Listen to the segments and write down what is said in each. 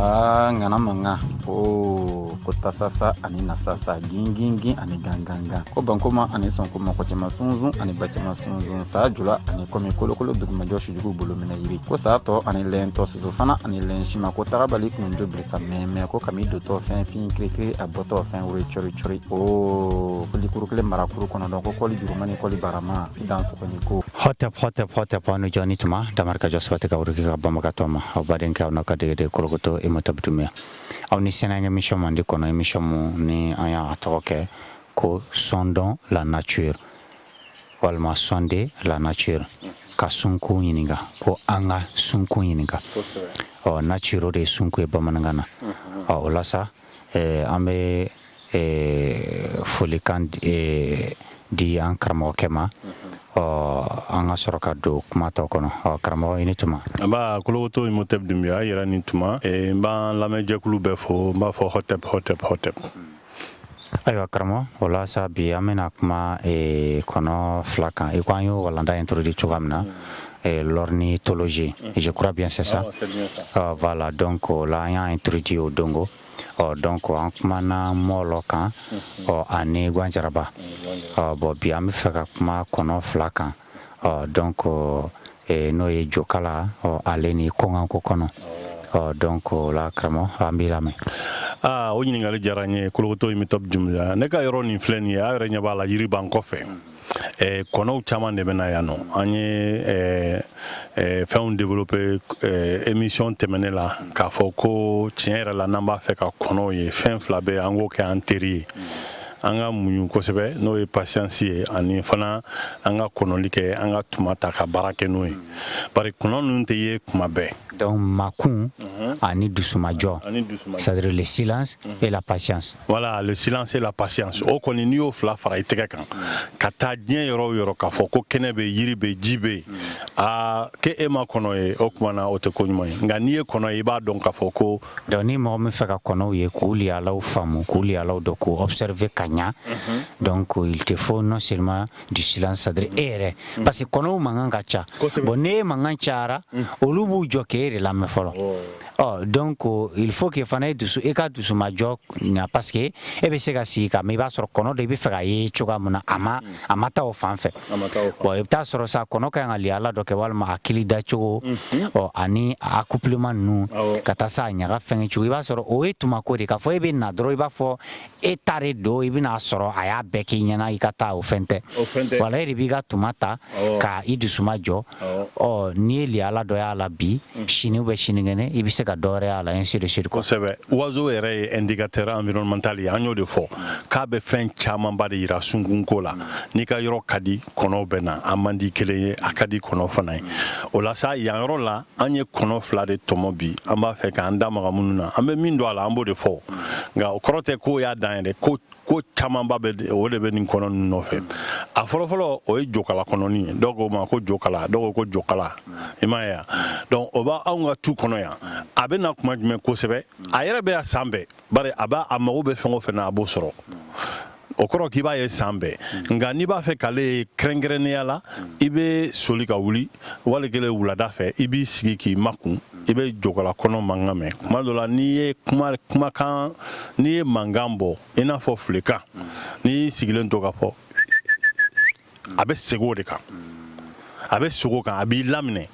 Aa, ŋana mankan ko tasasa ani nasasa, gingingin ani gangangan, ko bankoma ani sɔnkoma, kɔcɛma sunsun ani bacɛma sunsun, saa jula ani kɔmi, kolokolo dugumajɔ, sujugu bolominɛ yiri, ko saa tɔ ani lɛntɔ, soso fana ani lɛnsima, ko tagabali kundo birisa mɛmɛ, ko kami dotɔ fɛn fin kirikiri, a bɔtɔ fɛn wuri cɔri cɔri, o ko likuru kelen marakuru kɔnɔdɔn, ko kɔli juruma ni kɔli barama i dan sɔgɔni ko. Hotep, hotep, hotep, aw ni jɔ ni tuma damari ka jɔ sabati ka wuruki ka banbagatɔ ma, aw badenkɛ, aw n'aw ka degeden Kolokoto Imotep Dunbiya, aw ni sɛnɛ émission mandi kɔnɔ, émission mu ni an y'a tɔgɔ kɛ ko Sondons la nature walima Sonder la nature, ka sunkun ɲininka, ko an ka sunkun ɲininka. Ɔ, nature, o de ye sunkun ye bamanankan na. Ɔ, o la sa, an bɛ folikan di an karamɔgɔkɛ ma. Ɔ, an ka sɔrɔ ka don kuma tɔ kɔnɔ. Ɔ, karamɔgɔ, i ni tuma. Nba, Kolokoto Imotep Dunbiya, a yɛrɛ ni tuma. N b'an lamɛnjɛkulu bɛɛ fo, n b'a fɔ hotep, hotep, hotep. Ayiwa karamɔgɔ, o la sa, bi an bɛna kuma kɔnɔ fila kan. I ko an y'o walanda introduit cogoya min na, l'ornithologie, je crois bien, c'est ça? Ah, c'est bien ça. Voilà, donc o la an y'a introduit o dongo. Ɔ, donc an kumana mɔlɔ kan, ɔ, ani gwanjaraba. Ɔ, bon, bi an bɛ fɛ ka kuma kɔnɔ fila kan. Ɔ, donc n'o ye jokala, ɔ, ale ni kɔnkanko kɔnɔ. Ɔ, donc o la karamɔgɔ, an b'i lamɛn. Aa, o ɲininkali diyara n ye, Kolokoto Imotep Dunbiya. Ne ka yɔrɔ nin filɛ nin ye, a yɛrɛ ɲɛ b'a la, yiri b'an kɔfɛ. Kɔnɔw caman de bɛ na yan nɔ. An ye fɛnw développé émission tɛmɛnen la k'a fɔ ko tiɲɛ yɛrɛ la, n'an b'a fɛ ka kɔnɔw ye, fɛn fila bɛ, an k'o kɛ an teri ye: an ka muɲu kosɛbɛ, n'o ye patience ye, ani fana an ka kɔnɔli kɛ, an ka tuma ta ka baara kɛ n'o ye, bari kɔnɔ ninnu tɛ ye kuma bɛɛ. Donc makun ani dusumajɔ. Ani dusumajɔ. C'est-à-dire le silence et la patience. Voilà, le silence et la patience. O kɔni, n'i y'o fila fara i tɛgɛ kan ka taa diɲɛ yɔrɔ o yɔrɔ, k'a fɔ ko kɛnɛ bɛ, yiri bɛ, ji bɛ yen, aa, k'e e ma kɔnɔ ye, o tuma na o tɛ ko ɲuman ye. Nka n'i ye kɔnɔ ye, i b'a dɔn k'a fɔ ko Donc ni mɔgɔ min fɛ ka kɔnɔw ye, k'u liyalaw faamu, k'u liyalaw dɔn, k'u observer ka ɲa, donc il te faut non seulement du silence, c'est-à-dire e yɛrɛ, parce que kɔnɔw mankan ka ca. Bon, n'e mankan cayara, olu b'u jɔ k'e de lamɛn fɔlɔ. Ɔ, donc il faut que fana e dusu, e ka dusumajɔ ɲa, parce que e bɛ se ka sigi ka mɛ, i b'a sɔrɔ kɔnɔ dɔ, i bɛ fɛ ka ye cogoya min na, a ma taa o fan fɛ. A ma taa o fan. Bon, i bɛ taa sɔrɔ sa, kɔnɔ ka kan ka liyala dɔ kɛ, walima a kili dacogo, ɔ, ani accouplement ninnu, ka taa se a ɲaga fɛngɛ cogo. I b'a sɔrɔ o ye tumako de k'a fɔ e bɛ na dɔrɔn, i b'a fɔ e ta de don, i bɛna sɔrɔ a y'a bɛɛ k'i ɲɛna, i ka taa, o fɛn tɛ. O fɛn tɛ. Wala e de b'i ka tuma ta ka i dusuma jɔ. Ɔ, n'i ye liyala dɔ y'a la bi, sini ou bien sinikɛnɛ, i bɛ se ka dɔ wɛrɛ y'a la, ainsi de suite quoi. Kosɛbɛ. Oiseau yɛrɛ ye indicateur environnemental ye. An y'o de fɔ k'a bɛ fɛn camanba de yira sunkunko la. N'i ka yɔrɔ ka di, kɔnɔw bɛ na. A man di kelen ye, a ka di kɔnɔ fana ye. O la sa, yan yɔrɔ la, an ye kɔnɔ fila de tɔmɔ bi. An b'a fɛ k'an da maga minnu na, an bɛ min don a la, an b'o de fɔ. Nka o kɔrɔ tɛ k'o y'a dan ye dɛ. Ko camanba bɛ, o de bɛ nin kɔnɔ ninnu nɔfɛ. A fɔlɔfɔlɔ, o ye jokala kɔnɔni ye. Dɔw ko ma ko jokala, dɔw ko ko jokala, i m'a ye wa? Donc o b'anw ka tu kɔnɔ yan. A bɛ na kuma jumɛn kosɛbɛ? A yɛrɛ bɛ yan san bɛɛ, bari a b'a a mago bɛ fɛn o fɛn na, a b'o sɔrɔ. O kɔrɔ k'i b'a ye san bɛɛ. Nka n'i b'a fɛ k'ale ye kɛrɛnkɛrɛnnenya la, i bɛ soli ka wuli wali kelen wulada fɛ, i b'i sigi k'i makun, i bɛ jokala kɔnɔ mankan mɛn. Kuma dɔ la, n'i ye kuma kumakan, n'i ye mankan bɔ, i n'a fɔ filekan, n'i y'i sigilen to ka fɔ, a bɛ segin o de kan, a bɛ sogo kan, a b'i laminɛ.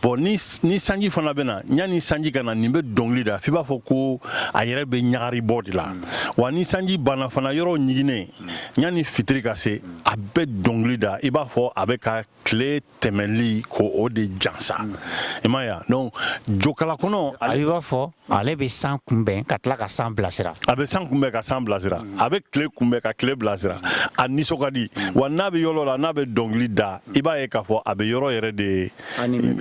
Bon, ni sanji fana bɛ na, yanni sanji ka na, nin bɛ dɔnkili da f'i b'a fɔ ko a yɛrɛ bɛ ɲagari bɔ de la. Wa ni sanji banna fana, yɔrɔ ɲiginnen, yanni fitiri ka se, a bɛ dɔnkili da i b'a fɔ a bɛ ka tile tɛmɛli ko o de jansa, i m'a ye wa? Donc jokala kɔnɔ. A b'a fɔ ale bɛ san kunbɛn ka tila ka san bilasira. A bɛ san kunbɛn ka san bilasira, a bɛ tile kunbɛn ka tile bilasira. A nisɔn ka di wa. N'a bɛ yɔrɔ la, n'a bɛ dɔnkili da, i b'a ye k'a fɔ a bɛ yɔrɔ yɛrɛ de,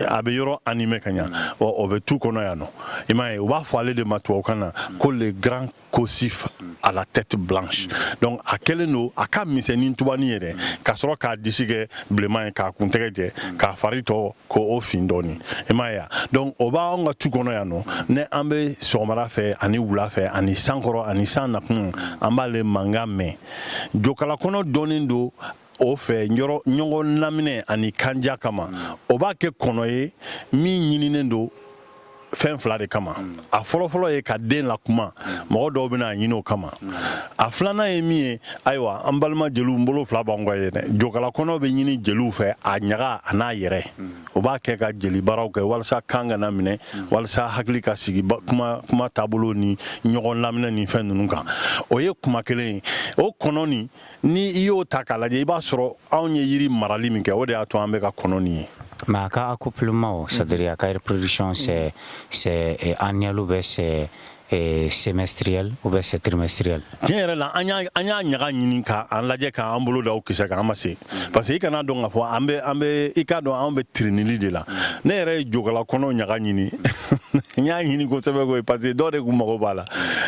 a bɛ yɔrɔ animé ka ɲa. Wa o bɛ tu kɔnɔ yan nɔ, i m'a ye. U b'a fɔ ale de ma tubabukan na ko le grand kosif à la tête blanche. Donc a kɛlen don a ka misɛnnin tubani ye dɛ, ka sɔrɔ k'a disi kɛ bilenman ye, k'a kuntɛgɛ jɛ, k'a fari tɔ ko o fin dɔɔni, i m'a ye wa? Donc o b'anw ka tu kɔnɔ yan nɔ. Ne an bɛ sɔgɔmada fɛ ani wula fɛ ani san kɔrɔ ani san nakun, an b'ale mankan mɛn. Jokala kɔnɔ dɔɔnin don o fɛ yɔrɔ ɲɔgɔn laminɛ ani kanja kama. O b'a kɛ kɔnɔ ye min ɲininen don. fɛn fila de kama. A fɔlɔfɔlɔ ye ka den lakuma, mɔgɔ dɔw bɛna ɲini o kama. A filanan ye min ye, ayiwa, an balima jeliw, n bolo fila b'an kɔ ye dɛ. Jokala kɔnɔ bɛ ɲini jeliw fɛ, a ɲaga a n'a yɛrɛ, o b'a kɛ ka jeli baaraw kɛ walasa kan kana minɛ, walasa hakili ka sigi kuma taabolo ni ɲɔgɔn laminɛ ni fɛn ninnu kan. O ye kuma kelen ye. O kɔnɔ nin, ni i y'o ta k'a lajɛ, i b'a sɔrɔ anw ye yiri marali min kɛ, o de y'a to an bɛ ka kɔnɔ nin ye. Mais a ka accouplement, c'est-à-dire a ka reproduction, c'est annuel ou bien c'est semestriel ou bien c'est trimestriel? Tiɲɛ yɛrɛ la, an y'a ɲaga ɲini k'an lajɛ, k'an bolo da o kisɛ kan, an ma se, parce que i kana dɔn k'a fɔ an bɛ i k'a dɔn, anw bɛ tirinili de la. Ne yɛrɛ ye jokala kɔnɔ ɲaga ɲini, n y'a ɲini kosɛbɛ koyi, parce que dɔw de kun mago b'a la.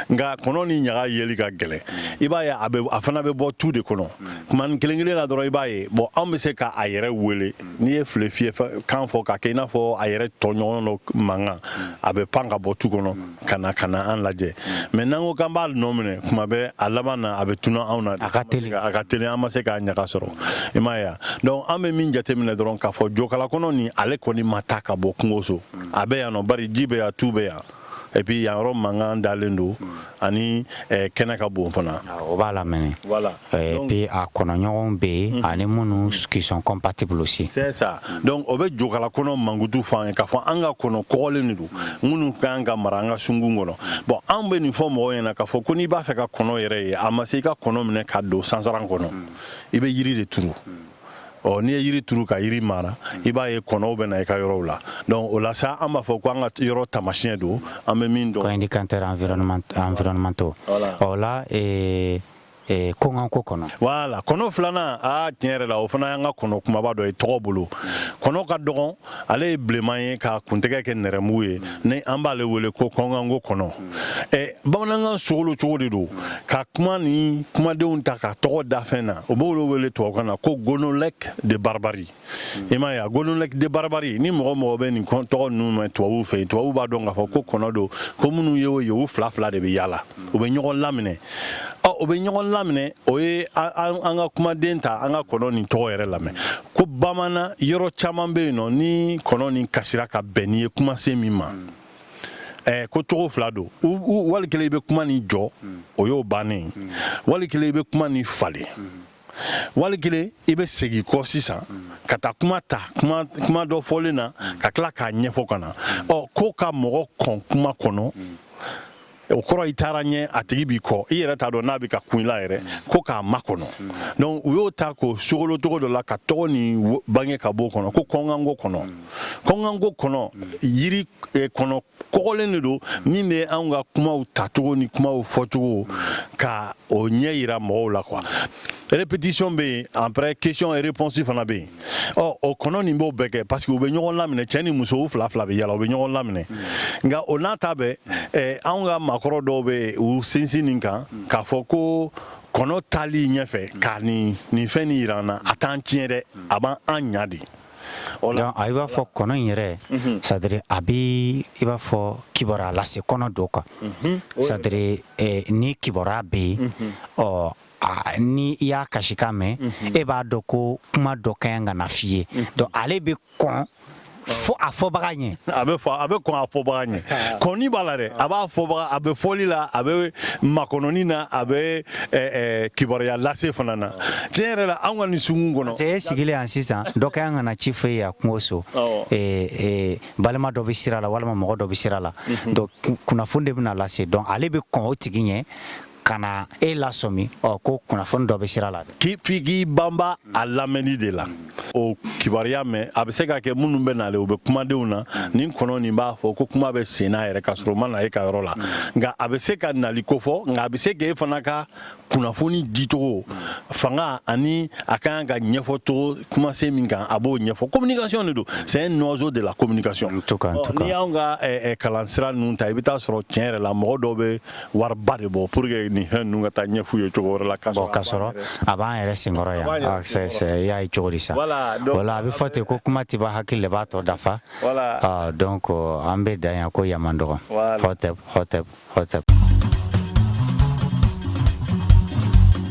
Nka kɔnɔ ni ɲaga yeli ka gɛlɛn. I b'a ye, a bɛ, a fana bɛ bɔ tu de kɔnɔ kuma ni kelen kelen na dɔrɔn. I b'a ye, bon, anw bɛ se k'a yɛrɛ wele. N'i ye file fiyɛ kan fɔ k'a kɛ i n'a fɔ a yɛrɛ tɔɲɔgɔn dɔ mankan, a bɛ pan ka bɔ tu kɔnɔ ka na an lajɛ. Mais n'an ko k'an b'a nɔ minɛ kuma bɛɛ, a laban na a bɛ tunu anw na. A ka teli. A ka teli, an ma se k'a ɲaga sɔrɔ, i m'a ye wa? Donc an bɛ min jateminɛ dɔrɔn, k'a fɔ jokala kɔnɔ nin, ale kɔni ma taa ka bɔ kungo so, a bɛ yan nɔ, bari ji bɛ yan, tu bɛ yan, et puis yan yɔrɔ mankan dalen don ani kɛnɛ ka bon fana. O b'a la mɛnɛ. Voilà. Et puis a kɔnɔɲɔgɔnw bɛ yen ani minnu qui sont compatibles aussi. C'est ça. Donc o bɛ jokala kɔnɔ mankutu fɔ an ye k'a fɔ an ka kɔnɔ kɔgɔlen de don, minnu ka kan ka mara an ka sunkun kɔnɔ. Bon, anw bɛ nin fɔ mɔgɔw ɲɛna k'a fɔ ko n'i b'a fɛ ka kɔnɔ yɛrɛ ye, a ma se i ka kɔnɔ minɛ ka don sansaran kɔnɔ, i bɛ yiri de turu. Ɔ, n'i ye yiri turu ka yiri mara, i b'a ye kɔnɔw bɛ na i ka yɔrɔw la. Donc o la sa, an b'a fɔ ko an ka yɔrɔ taamasiyɛn don, an bɛ min dɔn. Ko indicateur environnementaux. O la konganko kɔnɔ. Voilà, kɔnɔ filanan, aa, tiɲɛ yɛrɛ la, o fana y'an ka kɔnɔ kumaba dɔ ye tɔgɔ bolo. Kɔnɔ ka dɔgɔn, ale ye bilenman ye ka kuntigɛ kɛ nɛrɛmugu ye, ni an b'ale wele ko kɔnganko kɔnɔ. Bamanankan sogolo cogo de don ka kuma ni kumadenw ta ka tɔgɔ da fɛn na. O b'olu wele tubabukan na ko gonolek de Barbarie, i m'a ye a? Gonolek de Barbarie, ni mɔgɔ mɔgɔ bɛ nin tɔgɔ ninnu mɛn tubabuw fɛ yen, tubabuw b'a dɔn k'a fɔ ko kɔnɔ don, ko minnu ye o ye, u fila fila de bɛ yaala, u bɛ ɲɔgɔn laminɛ. Ɔ, o bɛ ɲɔgɔn laminɛ, o ye an ka kumaden ta, an ka kɔnɔ nin tɔgɔ yɛrɛ lamɛn ko bamanan yɔrɔ caman bɛ yen nɔ, ni kɔnɔ nin kasira ka bɛn n'i ye kumasen min ma, ko cogo fila don. Wali kelen i bɛ kuma nin jɔ, o y'o bannen ye. Wali kelen i bɛ kuma nin falen. Wali kelen i bɛ segin kɔ sisan ka taa kuma ta kuma dɔ fɔlen na ka tila k'a ɲɛfɔ ka na. Ɔ, ko ka mɔgɔ kɔn kuma kɔnɔ, o kɔrɔ i taara ɲɛ, a tigi b'i kɔ, i yɛrɛ t'a dɔn n'a bɛ ka kun i la yɛrɛ, ko k'a makɔnɔ. Donc u y'o ta k'o sogolo cogo dɔ la ka tɔgɔ nin bange ka bɔ o kɔnɔ ko kɔnganko kɔnɔ. Kɔnganko kɔnɔ, yiri kɔnɔ kɔgɔlen de don min bɛ anw ka kumaw tacogo ni kumaw fɔcogo ka o ɲɛ yira mɔgɔw la quoi. Répétition bɛ yen, après question et réponse fana bɛ yen. Ɔ, o kɔnɔ nin b'o bɛɛ kɛ parce que u bɛ ɲɔgɔn laminɛ, cɛ ni muso, u fila fila bɛ yala, u bɛ ɲɔgɔn laminɛ. Nka o n'a ta bɛɛ, anw ka maakɔrɔ dɔw bɛ yen, u sinsin nin kan k'a fɔ ko kɔnɔ taali ɲɛfɛ ka nin fɛn nin yira an na, a t'an tiɲɛ dɛ, a b'an an ɲa de. Donc a i b'a fɔ kɔnɔ in yɛrɛ, c'est à dire a bɛ i b'a fɔ kibaruya lase kɔnɔ don quoi. C'est à dire ni kibaruya bɛ yen, ɔ, ni i y'a kasikan mɛn, e b'a dɔn ko kuma dɔ ka kan ka na f'i ye. Donc ale bɛ kɔn fo a fɔbaga ɲɛ. A bɛ fɔ, a bɛ kɔn a fɔbaga ɲɛ. Kɔnni b'a la dɛ, a b'a fɔbaga, a bɛ fɔli la, a bɛ makɔnɔni na, a bɛ kibaruya lase fana na. Tiɲɛ yɛrɛ la, anw ka nin sugu kɔnɔ. Parce que e sigilen yan sisan, dɔ ka kan ka na ci fɔ e ye a kungo so, balima dɔ bɛ sira la walima mɔgɔ dɔ bɛ sira la, donc kunnafoni de bɛna lase. Donc ale bɛ kɔn o tigi ɲɛ ka na e lasɔmi, ɔ, ko kunnafoni dɔ bɛ sira la dɛ. K'i f'i k'i banba a lamɛnni de la, o kibaruya mɛn, a bɛ se ka kɛ minnu bɛ nale, u bɛ kumadenw na, nin kɔnɔ nin b'a fɔ ko kuma bɛ sen na yɛrɛ ka sɔrɔ o ma na e ka yɔrɔ la. Nka a bɛ se ka nali ko fɔ, nka a bɛ se k'e fana ka kunnafoni dicogo fanga ani a ka kan ka ɲɛfɔ cogo kumasen min kan, a b'o ɲɛfɔ. Communication de don, c'est un oiseau de la communication. En tout cas, en tout cas. N'i y'anw ka kalansira ninnu ta, i bɛ taa sɔrɔ tiɲɛ yɛrɛ la, mɔgɔ dɔw bɛ wariba de bɔ pour que nin fɛn ninnu ka taa ɲɛf'u ye cogo wɛrɛ la. Bon, k'a sɔrɔ a b'an yɛrɛ senkɔrɔ yan. Ah, c'est i y'a ye cogo di sa? Voilà, donc voilà, a bɛ fɔ ten ko kuma tɛ ban, hakili de b'a tɔ dafa. Voilà. Ah, donc an bɛ dan yan ko yaman dɔgɔ. Voilà. Hɔtɛp, hɔtɛp, hɔtɛp.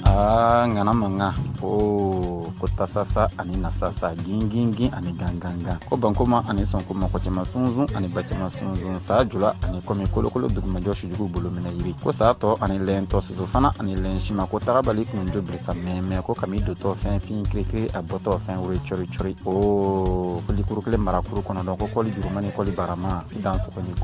Aa, ŋana mankan o. Ko tasasa ani nasasa, gingingin ani gangangan. Ko bankoma ani sɔnkoma, ko cɛman sunsun ani ba cɛman sunsun, saa jula ani kɔmi kolokolo dugumajɔ sujugu bolo minɛ yiri. Ko saa tɔ ani lɛn tɔ, soso fana ani lɛn sima. Ko tagabali kun do birisa mɛmɛ. Ko kami dotɔ fɛn fin kirikiri, a bɔtɔ fɛn wuri cori cori. O ko likuru kelen marakuru kɔnɔ dɔn. Ko kɔli juruma ni kɔli barama, i dan sɔgɔni ko.